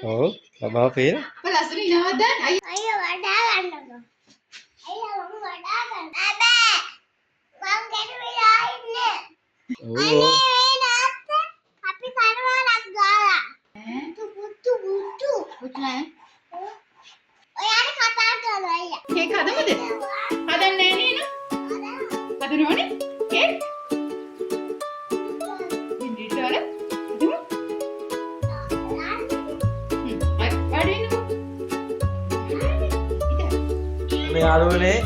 ඔව් බබාව පේන. අප ලස්සන ඉනවත් දාන්න. අයියා අයියා වඩා ගන්නකෝ. අයියා මම වඩා ගන්න. බෑ. මං ගැටවිලා ඉන්නේ. ඔව් ඔව්. අනේ නාත්ත අපි කරවලක් ගාලා. පුතු පුතු පුතු. පුතු නෑ. ඔයාට කතා කරනවා අයියා. කේක් හදමුද? හදන්නේ නෑ නේද? හදනවනේ කේක්. ඉන්දියට වල හදමු. හ්ම්. හරි වාඩි වෙන්නකෝ. ඉතින් මේ යාළුවනේ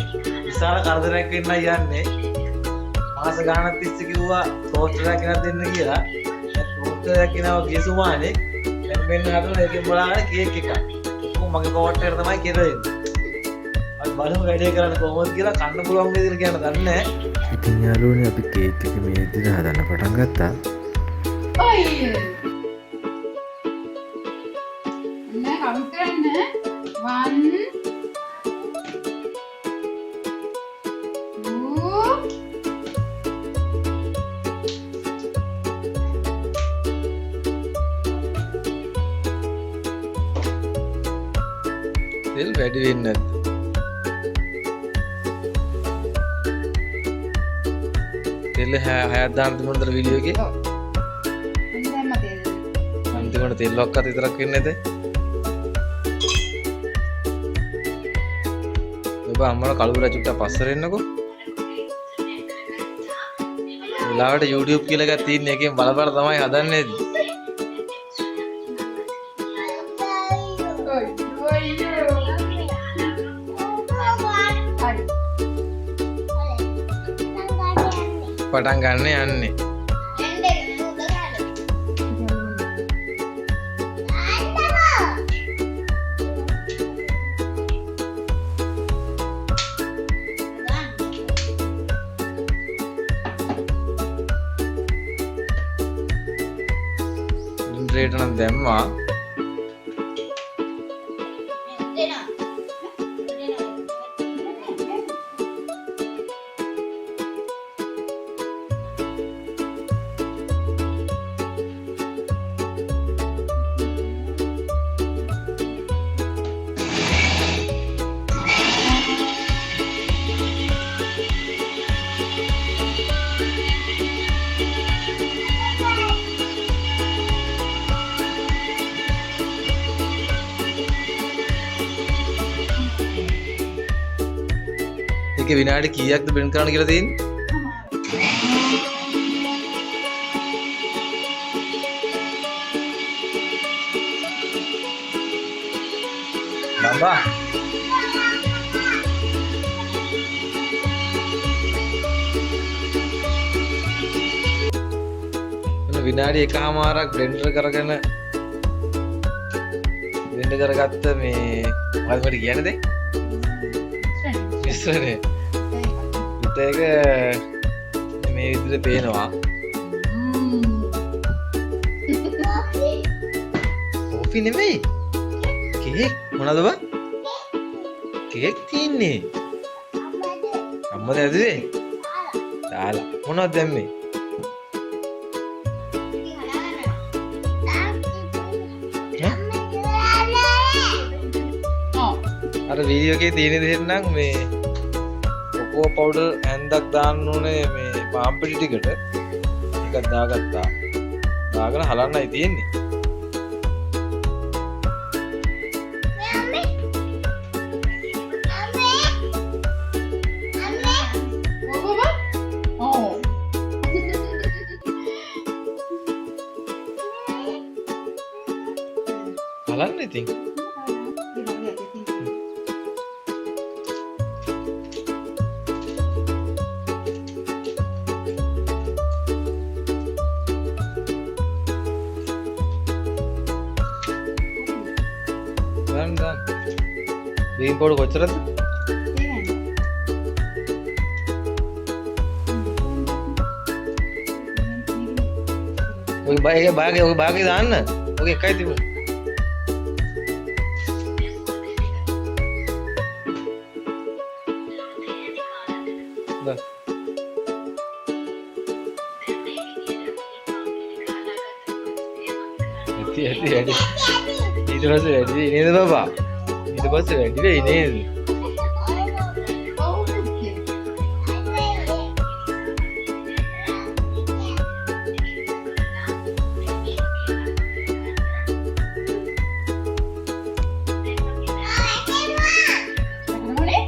විශාල කරදරයක් වෙන්නයි යන්නේ. මාස ගාණක් තිස්සේ කිව්වා ටෝස්ටර් එකක් ගෙනත් දෙන්න කියලා. දැන් ටෝස්ටර් එකක් ගෙනාවා ගිය සුමානේ. දැන් මෙන්න හදන එකෙන් බලාගෙන කේක් එකක්. ඔක්කොම මගේ පොකට් එකට තමයි කෙරෙන්නේ. අපි බලමු වැඩේ කරන්න කොහොමද කියලා, කන්න පුළුවන් වේද කියලා කියන්න දන්නේ නැහැ. ඉතින් යාළුවනේ අපි කේක් එක මේ විදිහට හදන්න පටන් ගත්තා. ඔයි. නෑ කවුන්ට් කරන්න. 1 2 තෙල් වැඩි වෙන්නේ නැද්ද? තෙල් හයක් දාන්න තිබුණාද වීඩියෝ එකේ? ඔව්. එන්න දැම්ම තෙල්. අන්තිමට තෙල් ඔක්කත් විතරක් වෙන්නේ නැත. ඔබ අම්මලා කළුබුරා චුට්ටක් පස්සට එන්නකෝ. වෙලාවට YouTube කියලා එකක් තියෙන එකෙන් බල බල තමයි හදන්නේ. ඔයි අයියෝ. හරි. පටන් ගන්න යන්නේ. රේට නම් දැම්මා. ඒකේ විනාඩි කීයක්ද බ්ලෙන්ඩ් කරන්න කියලා තියෙන්නේ? බබා ඔන්න විනාඩි එකහමාරක් බ්ලෙන්ඩර් කරගෙන බ්ලෙන්ඩ් කරගත්ත මේ මොකද්ද මට කියන්නේ දැන්? මිශ්‍රණය. එක මේ විදිහට පේනවා. කොෆි නෙමෙයි. කේක් මොනවද බං? කේක් තියෙන්නේ. අම්මද ඇදුවේ? දාලා. මොනවද දැම්මේ? අර වීඩියෝ එකේ තියෙන විදිහට නම් මේ කොකෝ පවුඩර් හැන්දක් දාන්න ඕනේ මේ පාන් පිටි ටිකට. ටිකක් දාගත්තා. දාගෙන හලන්නයි තියෙන්නේ. ඔව්. හලන්න ඉතින්. දාන්න දාන්න. බේකින් පවුඩර් කොච්චරද? ඔය බාගේ බාගේ ඔය බාගේ දාන්න. ඔය එකයි තිබුණේ. දා. ඇති ඇති ඇති. ඊට පස්සේ වැඩි වෙයි නේද බබා? ඊට පස්සේ වැඩි වෙයි නේද? ඔව් පුතේ. වැටෙනවනේ?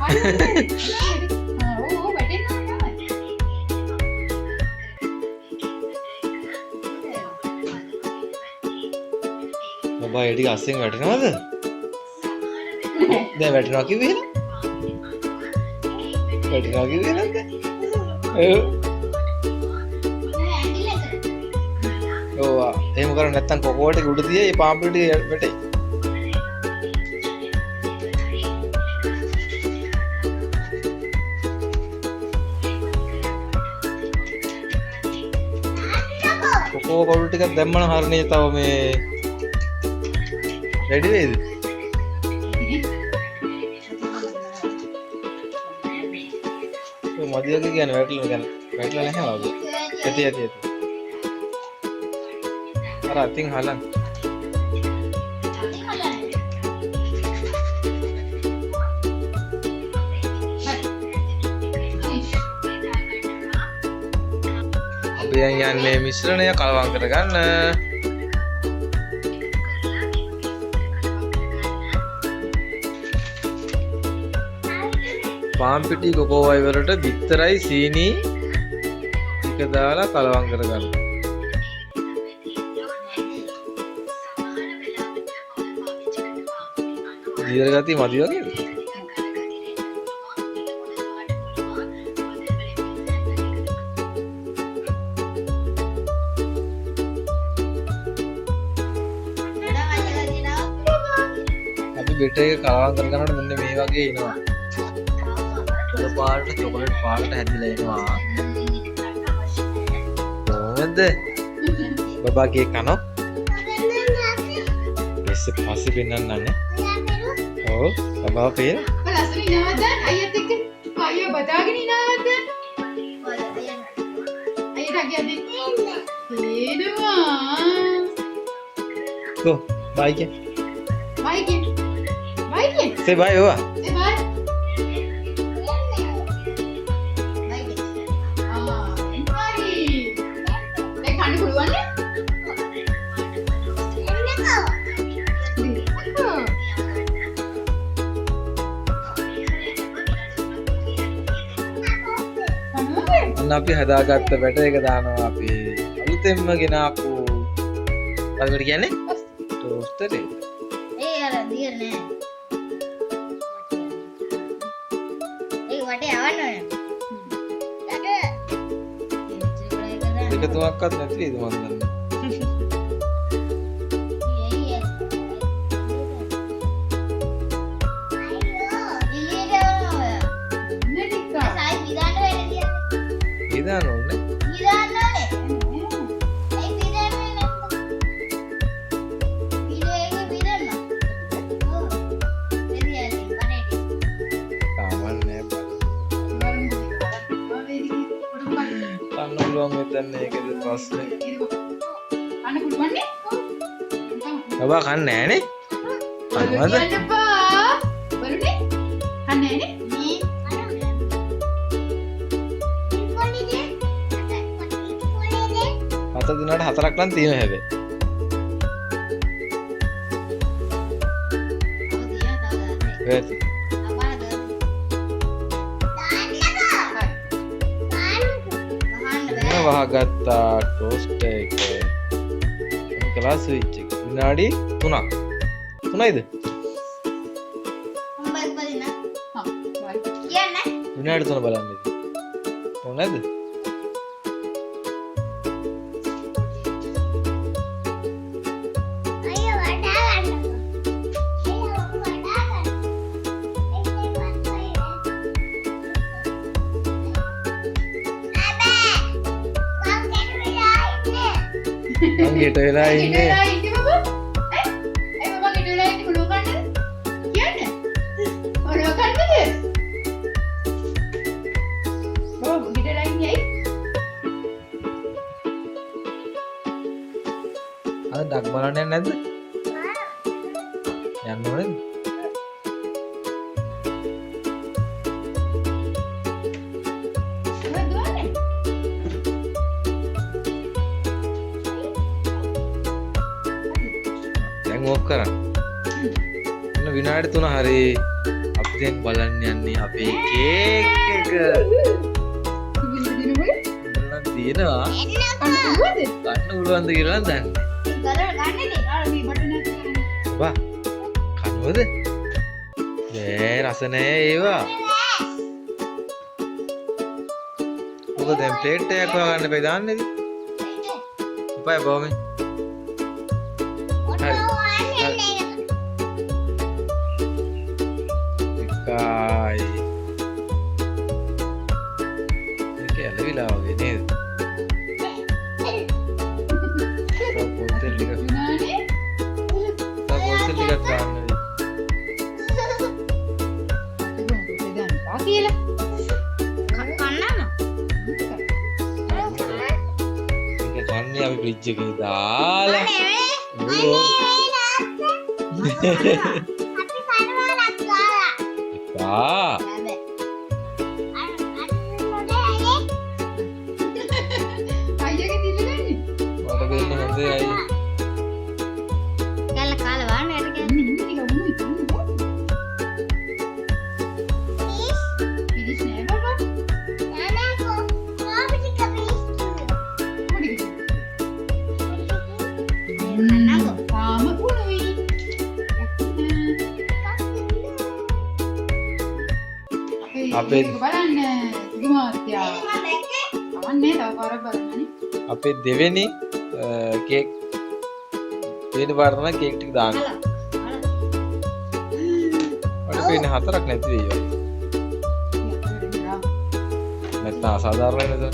හරි හරි. ආ ඔව් ඔව් වැටෙනවා තමයි. බබා ඒ ටික අස්සෙන් වැටෙනවද? දැන් වැටෙනවා කිව්වේ එහෙනම්? වැටෙනවා කිව්වේ නැද්ද? ඔව්. ඔව් ආ. එහෙම කරන්නේ නැත්තම් කොකෝ ටික උඩ තියයි ඒ පාන් පිටි ටික වැටෙයි. කොකෝ පවුඩර් ටිකක් දැම්මනම් හරිනේ තව මේ රෙඩි වෙයිද? ඔය මදි වගේ කියන්නේ වැටලා කියන්නේ වැටලා නැහැ වගේ. ඇති ඇති ඇති. අර අතින් හලන්න. අපි දැන් යන්නේ මිශ්‍රණය කලවම් කරගන්න. පාන් පිටි කොකෝ වයි වලට බිත්තරයි සීනි ටික දාලා කලවම් කරගන්න. දීර්ඝ ගතිය මදි වගේද? අපි බෙට එක කලවම් කරගන්නකොට මෙන්න මේ වගේ එනවා. පොළ පාට චොකලට් පාටට හැදිලා එනවා. කොහොමද? බබා කේක් කනවා? පස්සේ පස්සේ පෙන්නන්න නේ. ඔව් බබා පේන. බල ලස්සන ඉනාවක් දාන්න අයියත් එක්ක. අයියා බදාගෙන ඉනාවක් දාන්න. අයියට අගියක් දෙන්න. පේනවා. ගෝ බයි කිය. බයි කිය. බයි කිය. සේ බයි ඔවා. ඒ බයි. ආ හරි. දැන් කන්න පුළුවන් නේ? දෙන්නකෝ. කනවද? අන්න අපි හදාගත්ත බැටර් එක දානවා අපි අලුතෙන්ම ගෙනාපු මොකක්ද කියන්නේ? ටෝස්ටර් එක. ඒ අර දියර නෑ. ඒක වටේ යවන්න ඕනේ. දෙක තුනක්වත් නැති වේද මන් දන්නේ. ඉන්න ටිකක්. ඒ දාන්න ඕනේ. කමන්නේ බලමු. ආ වේදිකේ පොඩක් කන්න පුළුවන් වෙතන්නේ ඒකද ප්‍රශ්නේ. කන්න පුළුවන් නේ? බබා කන්නේ නෑනේ. කනවද? කියන්න එපා. බලුනේ? කන්නේ නෑනේ? හත දිනකට හතරක් නම් තියෙනවා හැබැයි. ඔය ඇති. ඔන්න වහගත්තා ටෝස්ටර් එක. ඔන් කළා ස්විච් එක. විනාඩි 3ක්. 3යිද? හා බයි. විනාඩි 3 බලන්න ඉතින්. ඕන නැද්ද? මං ගෙට වෙලා ගෙට ඉන්නේ. වෙලා ඉන්නේ බබා? ඈ? ඇයි බබා ගෙට වෙලා ඉන්නේ මොනව කන්නද? කියන්න. මොනව කන්නද? බබා ගෙට වෙලා ඉන්නේ ඇයි? අද ඩක් බලන්න යන්නේ නැද්ද? යන්න ඕනේද? මොකද දුවන්නේ? දැන් ඕෆ් කරන්න. ඔන්න විනාඩි 3 හරි. අපි දැන් බලන්න යන්නේ අපේ කේක් එක. සිවිල් දිනුවල බලන්න තියෙනවා. කන්න පුළුවන්ද? ගන්න පුළුවන්ද කියලා නම් දන්නේ ගලවලා ගන්නද? අර මේ බටන් එක කරන්න. නැහැ. බා කනවද? නෑ රස නෑ ඒවා. මොකද දැන් ප්ලේට් එකක් හොයාගන්න එපා දාන්න ඉතින්. එපා එපා මේ. ඔන්න හරි. ඔයන්නේ. එකයි. මේක ඇලවිලා වගේ නේද? තව පොල් තෙල් ටිකක් විනාඩි තව පොල් තෙල් ටිකක් දාන්න වෙයි. ඒක දාන්න පා කියලා. කන්නම. මේක කන්නේ අපි ෆ්‍රිජ් එකේ දාලා. අනේ ඔව්. අපි කනවා ලක්කාලා. එපා. අර අර මොකද අයියේ? අයියාගේ දිල්ල ගන්නේ. මට දෙන්න හොඳේ අයියේ. කාලා කාලා වාන්න යට ඉන්න ඉන්න ටික උණුයි උණු බෝ. පිරිස් නෑ බබා. නෑ කෝ කොහොමද කපිස් පොඩි ටික. කන්නකෝ. තාම උණුයි. අපේ ඒක බලන්න සිගමාත්‍යා. කවන්නේ තව පාරක් බලන්නනේ. අපේ දෙවෙනි කේක් දෙවෙනි පාර තමයි කේක් ටික දාන්නේ. මට පේන්නේ හතරක් නැති වෙයි වගේ. නැත්නම් අසාධාරණයි නේද?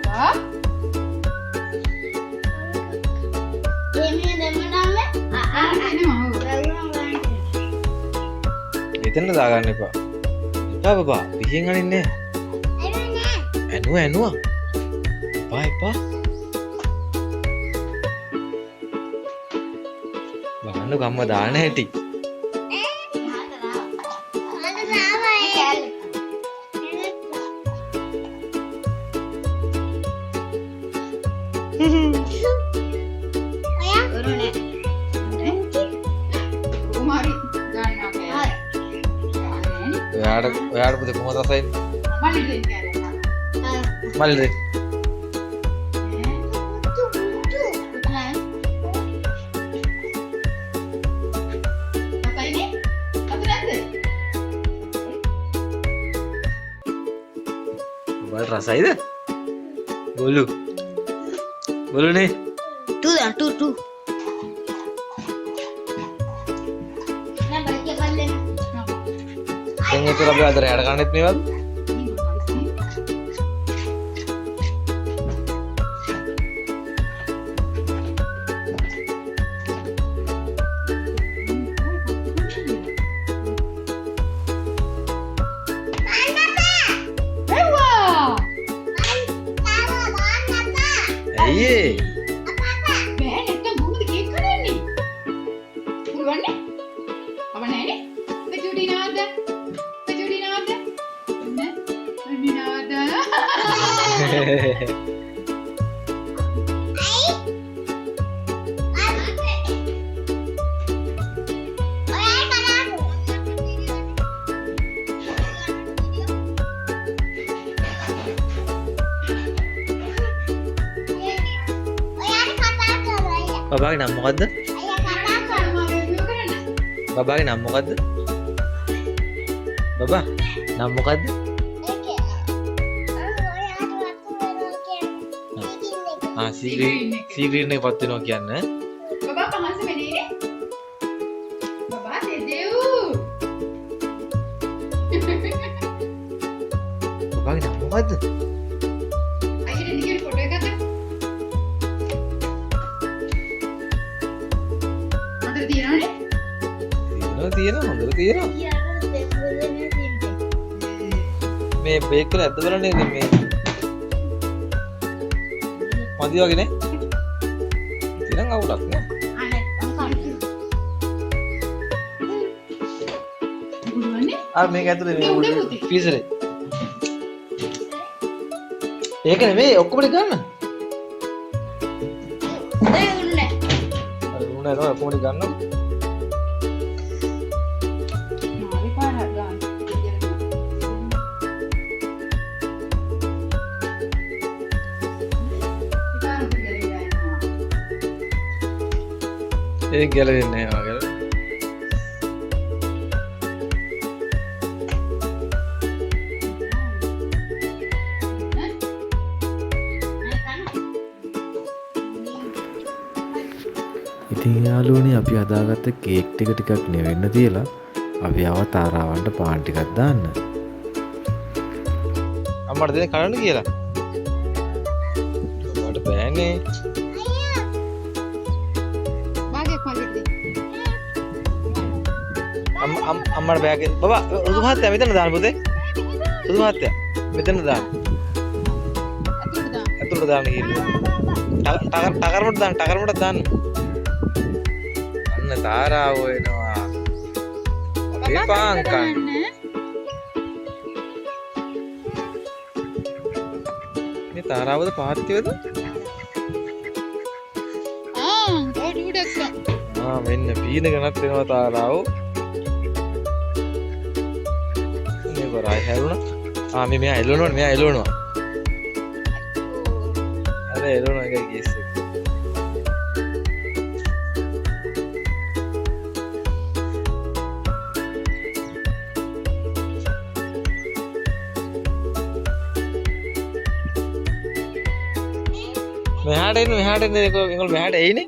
බබා එමේ දෙමනම ගන්න එනවා ඔව්. එතනට දාගන්න එපා. එපා බබා. පිහින් අනින්නේ නෑ. ඇනුවා ඇනුවා. එපා එපා. බලන්න කම්ම දාන හැටි. කොහොම හරි ගන්නවා කෑල්ල. නෑනේ. ඔයාට ඔයාට පුතේ කොහොමද රසයි? මල්ලි දෙන්න කෑල්ල. මල්ලි දෙන්න. නෑ. රසයිනේ? රස නැද්ද? ඔයාට රසයිද? ගොළු. ගොළුනේ. 2 2 2 දැන් ඒතර අපි අද රැයට කන්නෙත් මේවද? වැව්වා. ඇයි ඒ? බෑ නැත්තම් කොහොමද කේක් හදන්නේ? පුළුවන් නේ? අව නෑනේ. චුටි නවද්ද? චුටි නවද්ද? නෑ. අනේ නවද්ද? බබාගේ නම මොකද්ද? බබාගේ නම මොකද්ද? බබා නම මොකද්ද? ආ සී ග්‍රීන් සී ග්‍රීන් එක පත් වෙනවා කියන්න. බබා පහස වෙන්නේ නේ. බබා දෙදෙව්. බබාගේ නම මොකද්ද? අයියට නිකන් ෆොටෝ එකක් ගන්න. හොඳට තියෙනවනේ. තියෙනවා තියෙනවා හොඳට තියෙනවා. මේ බේක් කරලා ඇද්ද බලන්න ඉතින් මේ මදි වගේ නේ. නැතිනම් අවුලක් නෑ. අනේ මං කන්නේ. අර මේක ඇතුලේ මේ උඩ පුතේ. ෆ්‍රීසරේ. ඒක නෙමෙයි ඔක්කොම ටික ගන්න. ඒ උන්නේ. අර උණු නෑ තමයි ඔක්කොම ටික ගන්නකො. මාරි පාරක් ගන්න. ඒක ගැලවෙන්නේ නෑ වගේ. ඉතින් යාළුවනේ අපි හදාගත්ත කේක් ටික ටිකක් නෙවෙන්න තියලා අපි ආවා තාරාවන්ට පාන් ටිකක් දාන්න. අම්මට දෙන්න කඩන්න කියලා. ඔයාට බෑනේ. භාගයක් මල්ලිට දෙන්න. අම්මට බෑ කියලා. බබා සුදු මහත්තයා මෙතන දාන්න පුතේ. සුදු මහත්තයා මෙතන දාන්න. ඇතුළට දාන්න. ඇතුළට දාන්න කියලා. ටකර් ටකරමට දාන්න ටකරමට දාන්න. අන්න තාරාව එනවා. අපේ බබා පාන් ඇතුළට කන්න. දාන්න. මේ තාරාවද පාත්තිවද? ආ, තව ඩූඩක් ගන්න. ආ මෙන්න පීනගෙනත් එනවා තාරාව. මේ බරයි හැරුණා. ආ මේ මෙයා එළවනවා මෙයා එළවනවා. අර එළවනවා එකයි කේස් එක. මෙහාට එන්න මෙහාට එන්න ඒගොල්ලෝ මෙහාට එයිනේ.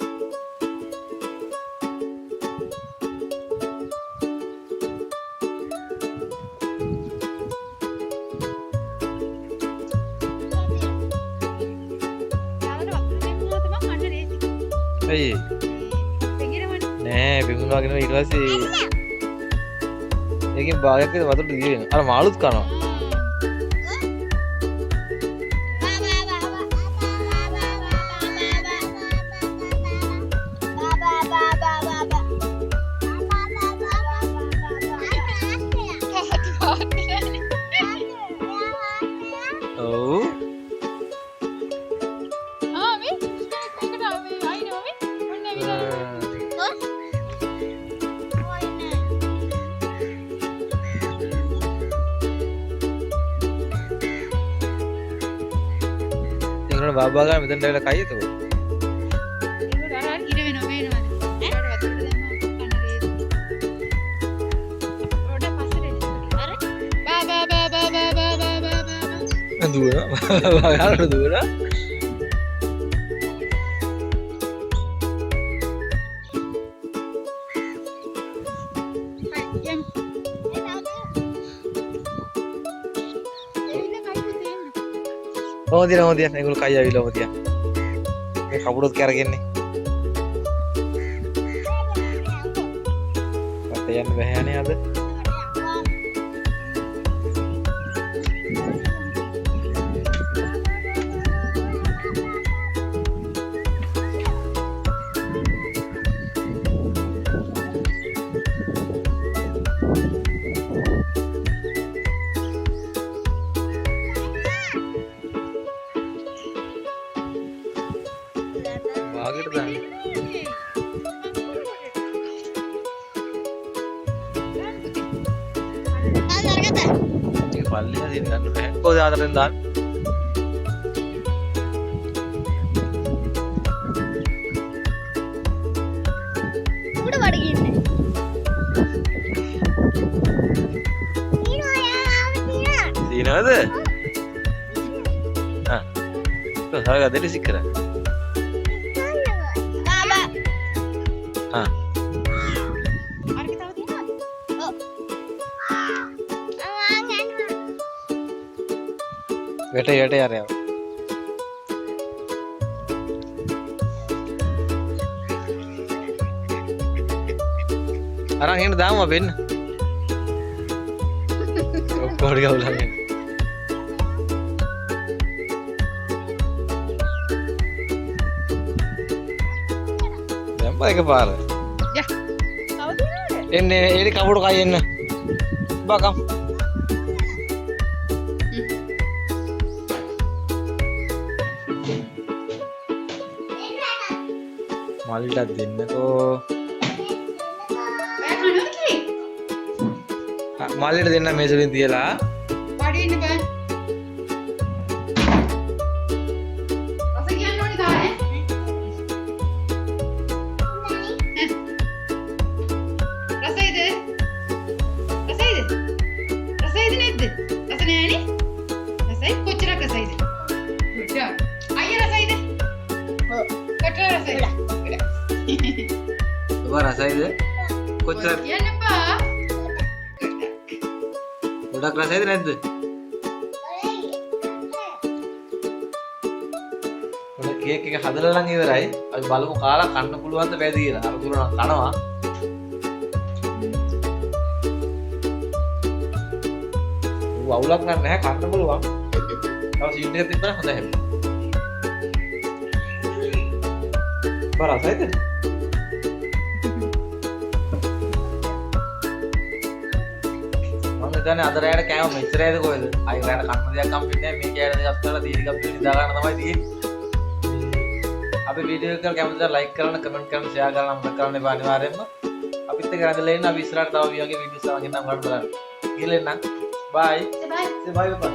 යාළුවට වතුර දැම්මම තමයි කන්න ලේසි. ඇයි ඒ? පෙඟිරවනේ. නෑ පෙඟුනාගෙන ඊට පස්සේ ඒකෙන් භාගයක් විතර වතුරට දිය වෙනවා. අර මාළුත් කනවා. පාත් පාත් වෙලානේ. ඔව්. ආ මේ එකට මේ ආයිනෝ මේ ඔන්න ඇවිල්ලා. ඒගොල්ලෝ බාබා ගන්න මෙතනට ඇවිල්ලා කයි එතකොට. ඒගොල්ලෝ අර අර ඉර වෙනවා පේනවද? ඒකට වතුරට දැම්මම කන්න ලේසි. පොඩ පස්සට එන්න. අර බා බා බා බා බා බා බා බා බා. දුවනවා. බාබා ගානට දුවනවා. හරි යමු. ඇවිල්ලා කයි පුතේ එන්න. ඔහොම තියන ඔහොම තියන. ඒගොල්ලෝ කයි ඇවිල්ලා ඔහොම තියන. මේ කපුටොත් කැරගෙන්නේ. මට යන්න බැහැ නේ අද. භාගෙට දාන්න. ඒක පල්ලෙහා තියෙන ගන්න බැහැ. කොහොමද ආදරෙන් දාන්න? උඩ බඩගින්නේ. තියෙනවද? ආ. කොහොමද හරගා දෙන්න සික් කරා. බාබා. ආ. අරක තව තියෙනවද? වැටේ වැටේ අර යව. අරන් එන්න දාමු අපි එන්න. ඔක්කොම ටික උලන් එන්න. බා එකපාර. යා. තව දුන්නාද? එන්න එලි කවුරු කයි එන්න. බා කම්. මල්ලිටත් දෙන්නකෝ. ඔයා කනවද කේක්? මල්ලිට දෙන්න මේසෙලින් තියලා. වාඩි වෙන්න බෑ. රස කියන්න ඕනේ තානේ. රසයිද? රසයිද? රසයිද නැද්ද? රස නෑනේ? රසයි කොච්චරක් රසයිද? ගොඩක්. අයියා රසයිද? ඔව්. කොච්චර රසයිද? ගොඩක්. ඔබ රසයිද? කොච්චර කියන්න එපා. ගොඩක් රසයිද නැද්ද? ඔන්න කේක් එක හදලා නම් ඉවරයි. අපි බලමු කාලා කන්න පුළුවන්ද බැයිද කියලා. අර දුර නම් කනවා. ඌ අවුලක් නම් නැහැ, කන්න පුළුවන්. තව සීන් එකක් තිබ්බනම් හොඳයි හැබැයි. බා රසයිද? මං හිතන්නේ අද රැයට කෑම මෙච්චරයිද කොහෙද? ආයි රැයට කන්න දෙයක් හම්බෙන්නේ නැහැ. මේ කෑම දෙකක් කරලා තී ටිකක් බීලා නිදා ගන්න තමයි තියෙන්නේ. අපි වීඩියෝ එක කැමති නම් ලයික් කරන්න, කමෙන්ට් කරන්න, ෂෙයා කරන්න අමතක කරන්න එපා අනිවාර්යයෙන්ම. අපිත් එක්ක රැඳිලා ඉන්න. අපි ඉස්සරහට තව මේ වගේ වීඩියෝස් අරන් එන්නම් ඔයාලට බලන්න. ගිහලා එන්නම්. බයි. බයි. Say bye බබා.